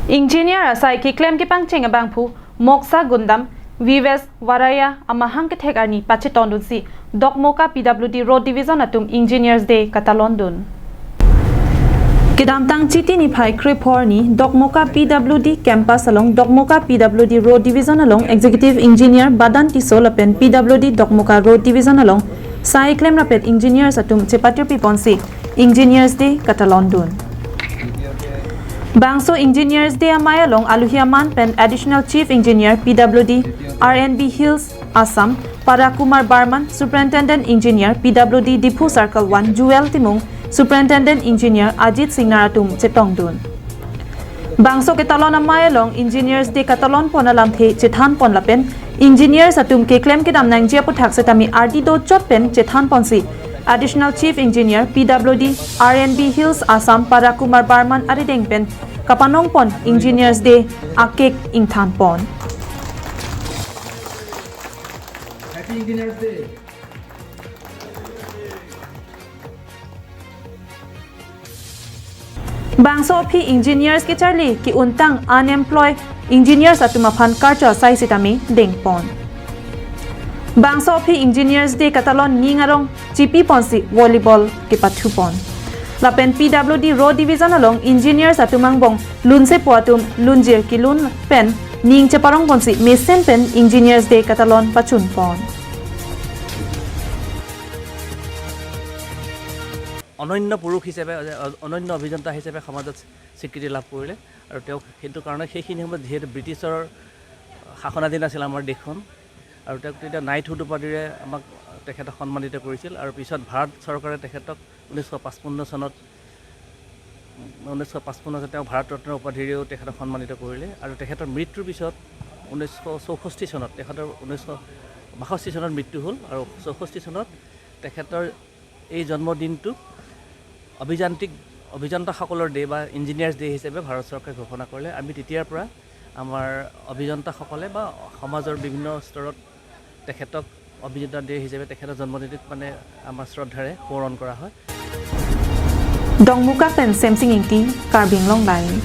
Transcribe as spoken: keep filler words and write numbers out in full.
Engineer asai keklem kepangcheng abangphu Moksa Gundam Vives Varaya amahang kethek arni pachetongdunsi Dokmoka P W D Road Division atum Engineers Day katalondun. Kedamtang Chiti niphai krephor arni Dokmoka P W D campus along Dokmoka P W D Road Division along Executive Engineer Badan Tisso lapen P W D Dokmoka Road Division along sai klem rapet engineers atum chepatirpi ponsi Engineers Day katalondun. Bangso Engineers Day amei along aluhi aman pen Additional Chief Engineer P W D R N B Hills Assam Para Kumar Barman, Superintendent Engineer P W D Diphu Circle one Jewel Timung, Superintendent Engineer Ajit Singnar atum chetongdun. Bangso ketalon amei along Engineers Day katalon pon alamthe chethan pon lapen engineers atum keklem kedam nangji aputhak setame ardi dochot pen chethan ponsi Additional Chief Engineer P W D R N B Hills Assam Para Kumar Barman arideng pen kapanong pon Engineers Day akek ingthan pon. Happy Engineers Day. Bangso aphi engineers kecharli ke-untang unemployed engineers atum aphan karcho asai sitame dengpon. Bangso aphi Engineers Day katalon ning arong chipi ponsi volleyball kepathupon. Lapen P W D Road Division along engineers atum angbong lunsepo atum lunjir kelun pen ning cheparong ponsi mesen pen Engineers Day katalon pachunpon. অনন্য পুৰুষ হিচাপে, অ-, অনন্য অভিযন্তা হিচাপে সমাজত স্বীকৃতি লাভ কৰিলে। আৰু তেওঁক সেইটো কাৰণে সেইখিনি সময়ত যিহেতু ব্ৰিটিছৰ শাসনাধীন আছিল আমাৰ দেশখন, আৰু তেওঁক তেতিয়া নাইটহুড উপাধিৰে আমাক, তেখেতক সন্মানিত কৰিছিল। আৰু পিছত ভাৰত চৰকাৰে তেখেতক ঊনৈছশ পঁচপন্ন চনত, ঊনৈছশ পঁচপন্ন চনত তেওঁ ভাৰত ৰত্ন উপাধিৰেও তেখেতক সন্মানিত কৰিলে। আৰু তেখেতৰ মৃত্যুৰ পিছত ঊনৈছশ চৌষষ্ঠি চনত, তেখেতৰ ঊনৈছশ বাষষ্ঠি চনত মৃত্যু হ'ল। আৰু চৌষষ্ঠি চনত তেখেতৰ এই জন্মদিনটো অভিযান্ত্ৰিক, অভিযন্তাসকলৰ ডে বা ইঞ্জিনিয়াৰ্ছ ডে হিচাপে ভাৰত চৰকাৰে ঘোষণা কৰিলে। আমি তেতিয়াৰ পৰা আমাৰ অভিযন্তাসকলে বা সমাজৰ বিভিন্ন স্তৰত তেখেতক অভিযন্তা ডে হিচাপে তেখেতৰ জন্মদিনটোত মানে আমাৰ শ্ৰদ্ধাৰে সোঁৱৰণ কৰা হয়। Dokmoka pen Semsing Ingti, Karbi Anglong Live.